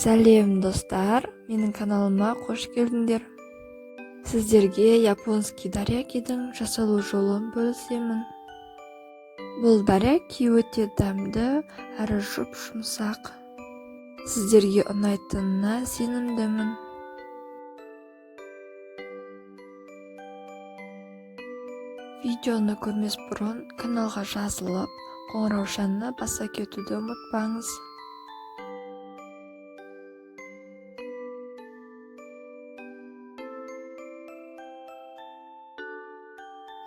Сәлем, достар! Менің каналыма қош келдіңдер. Сіздерге японский дорякидің жасалу жолын бөлісемін. Бұл доряки өте дәмді әрі жұп-жұмсақ. Сіздерге ұнайтынына сенімдімін. Видеоны көрмес бұрын каналға жазылып, қоңыраушаны баса кетуді ұмытпаңыз.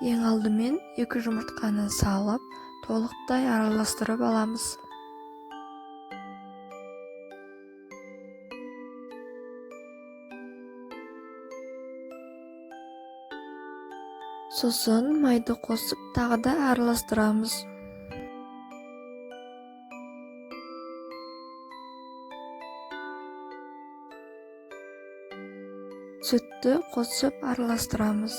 Ең алдымен 2 жұмыртқаны салып, толықтай араластырып аламыз. Сосын майды қосып, тағы да араластырамыз. Сүтті қосып араластырамыз.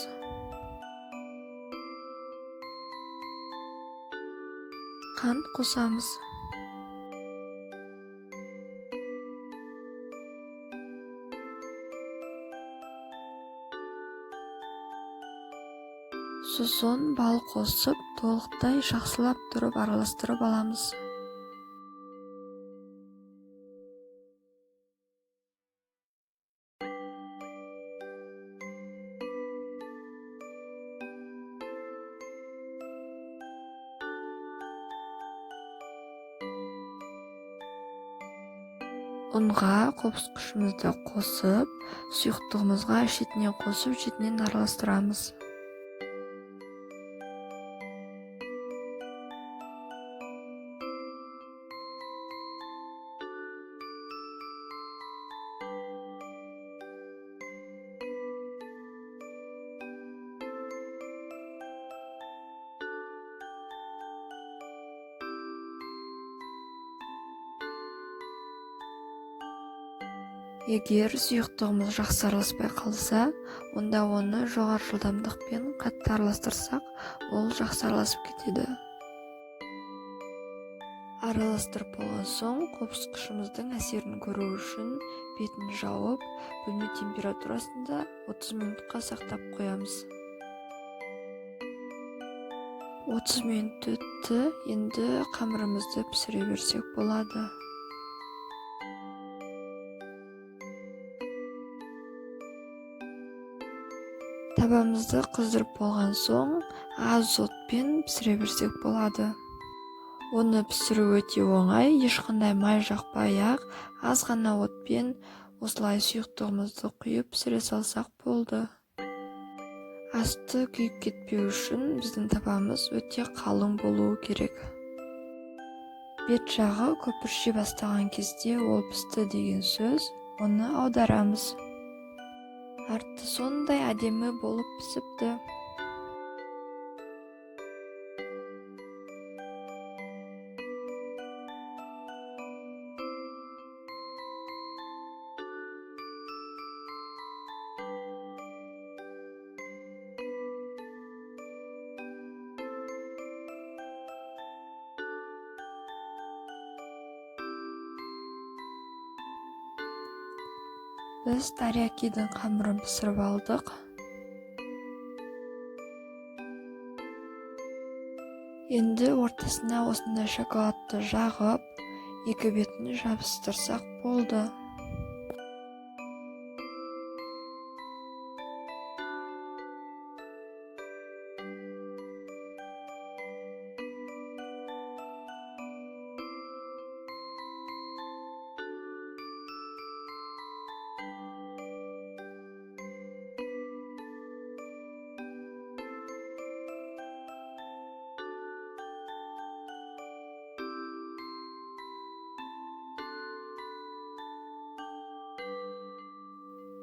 Қант қосамыз. Сосын бал қосып, толықтай жақсылап тұрып араластырып аламыз. Ұнға қопсқышымызды қосып, сұйықтығымызға шетінен қосып, шетінен араластырамыз. Егер сұйықтығымыз жақсы араласпай қалса, онда оны жоғары жылдамдықпен қатты араластырсақ, ол жақсы араласып кетеді. Араластырып болған соң, қопсқышымыздың әсерін көру үшін бетін жауып, бөлме температурасында 30 минутқа сақтап қоямыз. 30 минут өтті, енді қамырымызды пісіре берсек болады. Табамызды қыздырып болған соң, аз отпен пісіре берсек болады. Оны пісіру өте оңай, ешқандай май жақпай-ақ, аз ғана отпен осылай сұйықтығымызды құйып пісіре салсақ болды. Асты күйіп кетпеу үшін біздің табамыз өте қалың болуы керек. Бет жағы көпірши бастаған кезде ол пісті деген сөз, оны аударамыз. Арты сондай әдемі болып пісіпті. Біз дорякидің қамырын пісіріп алдық. Енді ортасына осындай шоколадты жағып, екі бетін жабыстырсақ болды.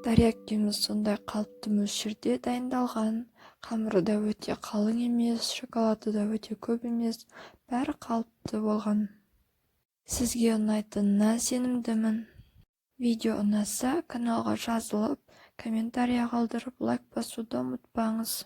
Дорякиміз сондай қалыпты мөлшерде дайындалған. Қамыры да өте қалың емес, шоколады да өте көп емес, бәрі қалыпты болған. Сізге ұнайтынына сенімдімін. Видео ұнаса, каналға жазылып, комментария қалдырып, лайк басуды ұмытпаңыз.